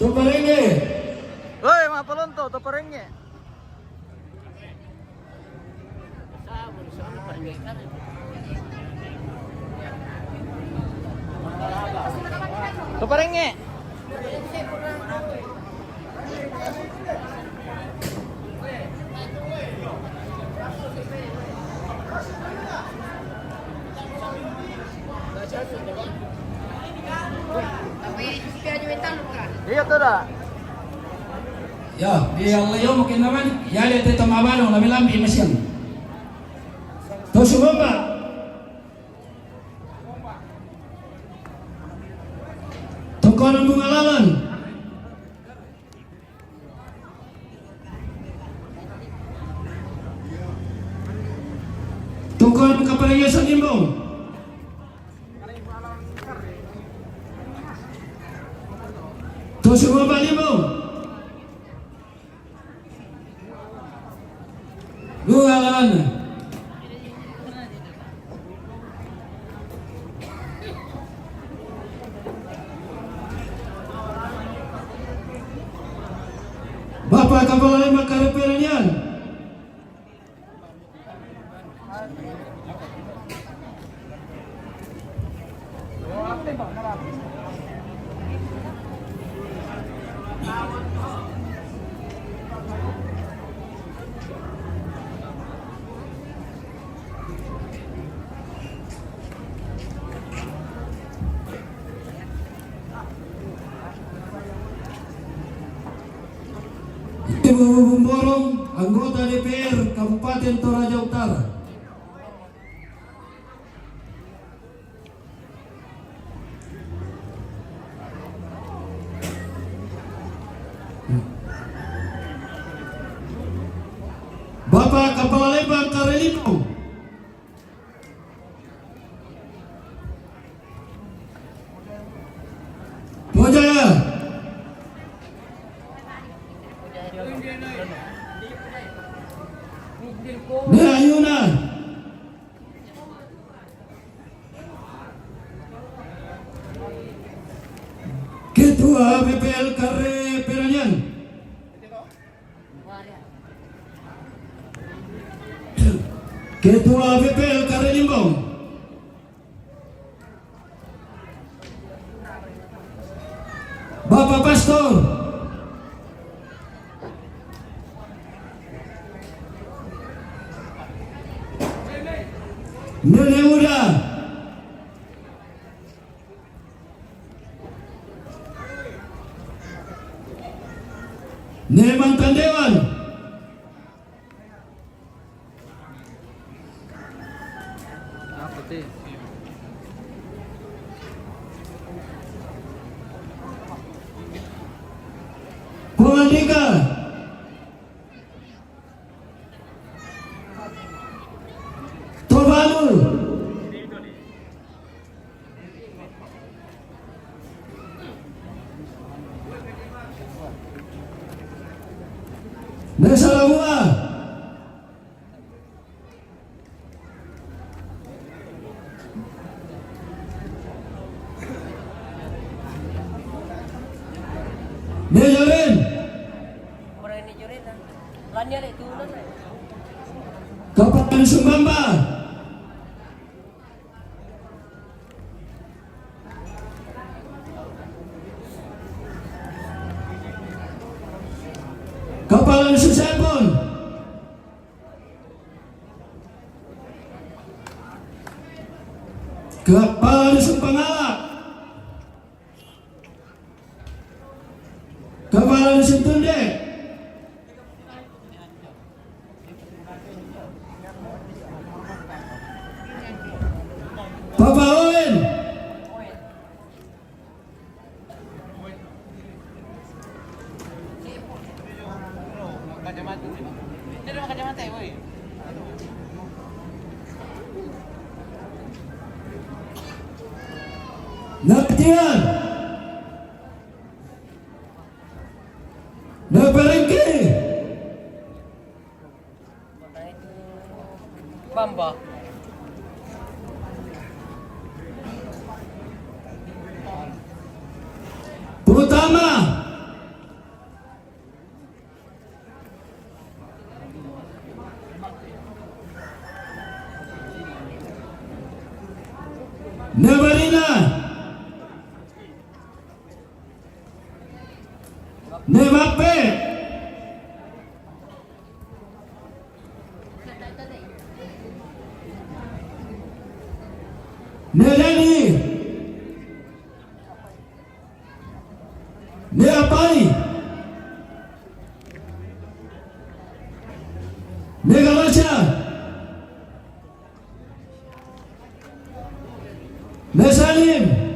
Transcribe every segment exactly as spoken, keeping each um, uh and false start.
Tuparenge. Oi, mga palonto, tuparenge. Tuparenge. Iya, tuh dah. Ya, di Allah yo mungkin naman, ya, dia tetap mabalong, lami-lami, masiang. Tuh, sumomba. Tungkol ng bunga lalan. Tungkol ng kapareho sa limbong. Tuh, sumomba limbong. Dua lawan. Bapak Kapala Lembang Kareperanian. Ibu Bumborong, anggota D P R Kabupaten Toraja Utara. Bapak Kapala Lembang Karelipo. Pojaya. Nea Yuna. Ketua B P L Kareperanian. Ketua B P L Karelimbong. Bapak Pastor. Nene Muda. Ne mantan dewan. Polandika. Tuvalu. Nusa Dua. Nusa Dua. Kabupaten Sumbawa. Kapala Nusa Cephon. Kapala Nusa Pangala. Kapala Nusa Tunde. Papa Owen. Natian. Naparengke. Bamba. Putama. Ne Mape. Ne Dani. Ne Apai. Ne Galacia. Ne Salim.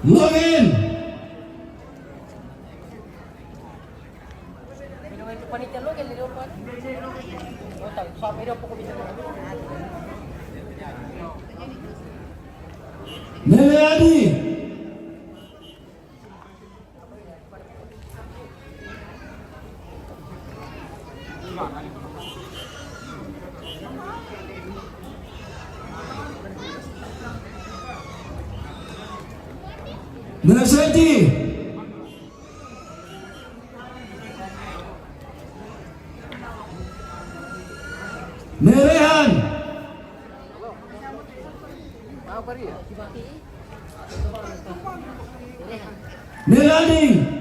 Logan. Nene Adi. Nene Seti. Nene Rehan. Nene Adi.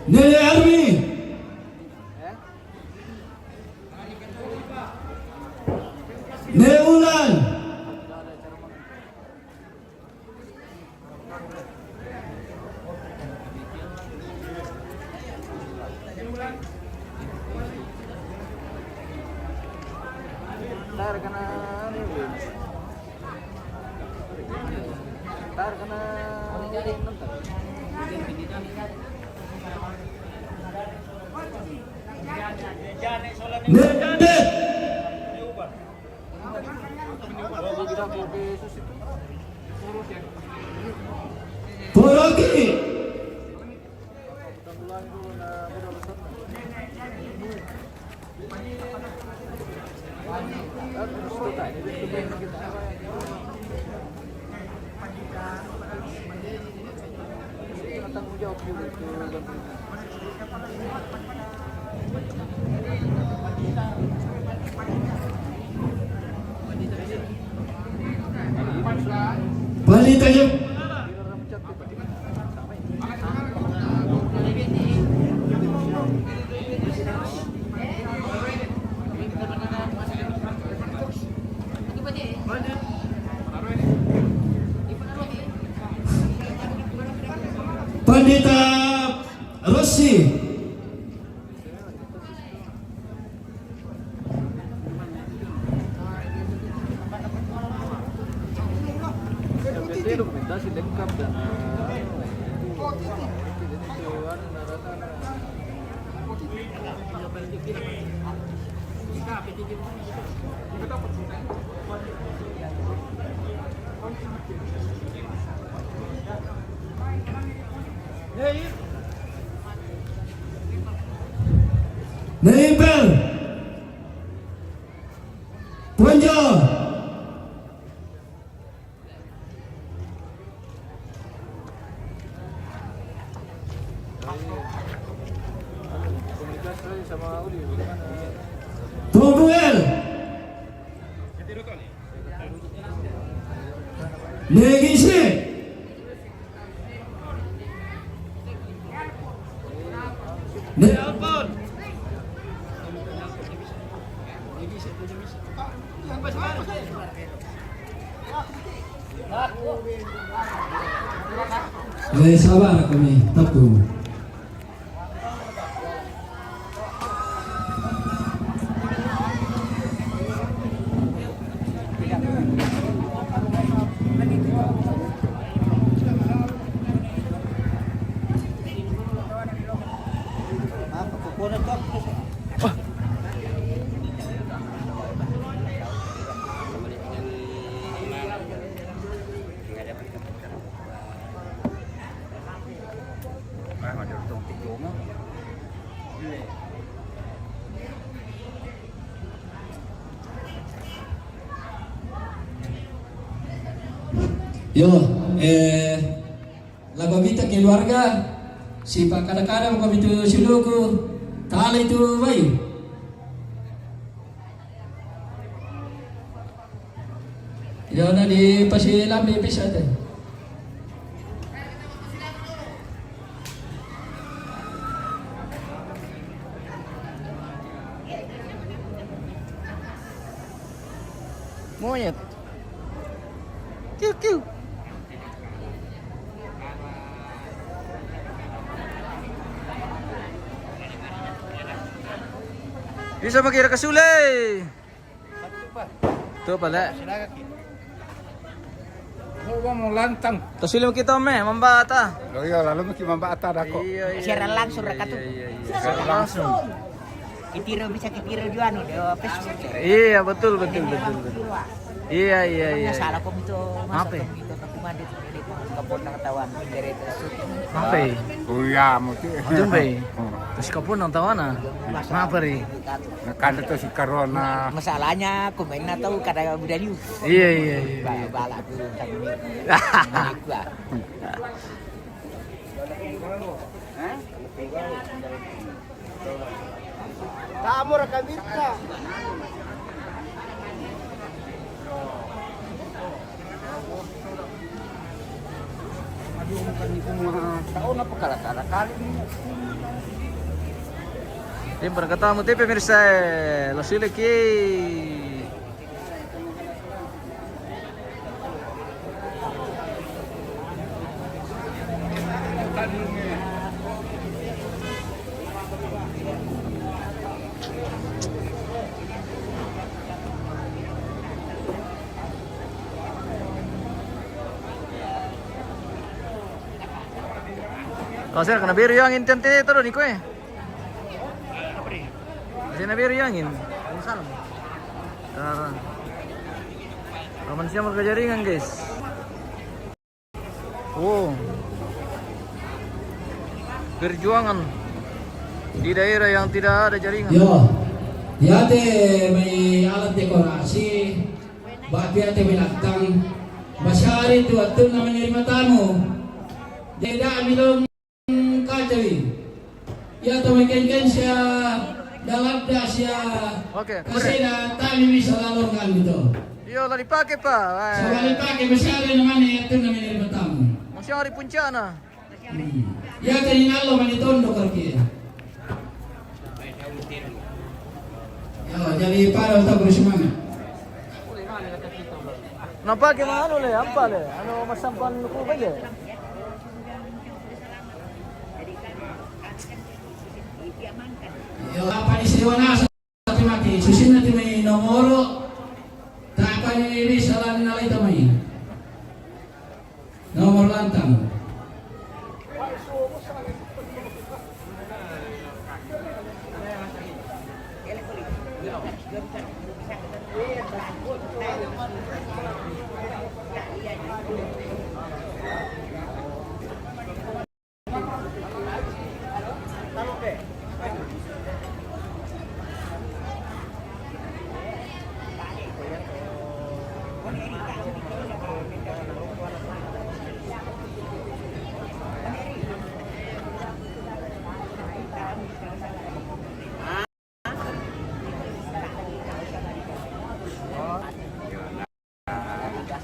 Nene Army. Nene Ulan. Poroki. Panita yuk. Pandita Rossi. Dokumentasi lengkap dan, eh, Neimpel. Ponjo. Tomuel. Negise. Eh, sabar kami, tapu. Yo, eh, la babita keluarga, si pa kada-kada ko bitu siluku, tali tu bayu. Yo, na di pasi lambi pisa te. Monyet. Kiu, kiu. Bisa makira kasule. Tu pale. Mau lantang. Tasule kita me mambata. Oh iya, lalu mesti mambata dako. Iya, iya. Siaran langsung, iya, raka tu. Iya, iya, iya. Siaran langsung. Kitiro bisa kitiro jua anu, dia Facebook. Iya, betul, betul, betul, betul. Iya, iya, iya. Salah kom itu, apa? Kom itu, tapi mandi tu, di kom, kapon nang tawan, dari itu syuting. Apa? Oh iya, mungkin. Itu, Mbak. Hmm. Terus kapon nang tawan, ah? Apa, Ri? Nah, kan itu si corona. Masalahnya, komen na tau kada budaliu. Iya, iya, iya, iya. Bala, bala, dulu, tapi ini. Ini gua. Tamu raka minta. Aduh, bukan itu mah. Tahu apa kala-kala kali ini. Tim berkatamu, T P pemirsa, eh, lo silik ki. Kalau saya kena beri yang inti-inti terus ni kue. Kasi na beri angin. Salam. Tara. Roman siya magkajaringan, guys. Oh. Perjuangan di daerah yang tidak ada jaringan. Yo. Yate may alat dekorasi. Bati yate may lantang. Masyari tu atun na manarima tamu. Deda milong Kacawi. Ya, to may kenken siya, dalabda siya. Oke, kasi na tami mi sa lalong kan ito. Iyo, lari pake pa. Sa lari pake, masyari naman eh, ito naman yung matamu. Masyari puncana. Hmm. Ya, tadi nalo man ito, ndo karki. Ya, jadi para utak bersumanga. Napake ma anu le, ampa le. Anu masampan ku baje. Yo, apa ni siwa nasa ti mati, susinna ti mai nomoro, tapa ni bisa lan nalai tamai. Nomor lantang.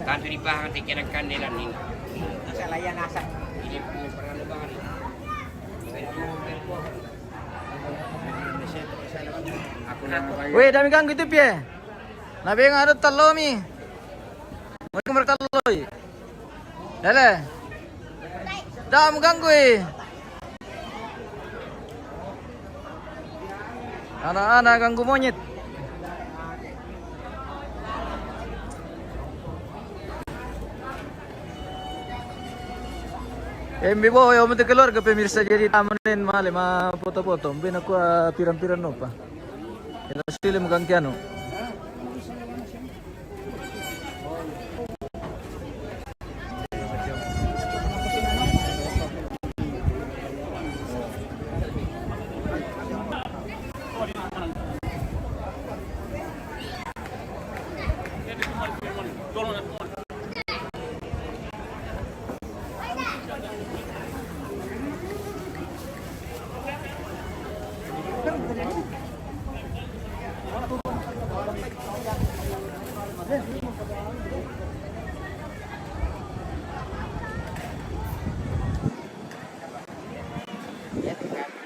Tantu di pahang te kena kan delan ni. Ini pernah lebaran. Aku nak. Weh, dami ganggu itu pie. Nabi ngadu talo mi. Mau mereka talo. Dale. Dah mengganggu eh. Anak-anak ganggu monyet. Embi bo, yo mete keluarga pemirsa jadi tamanen male ma foto-foto. Mbe na kua piran-piran nopa. Ela sile mugang kiano. Yati ka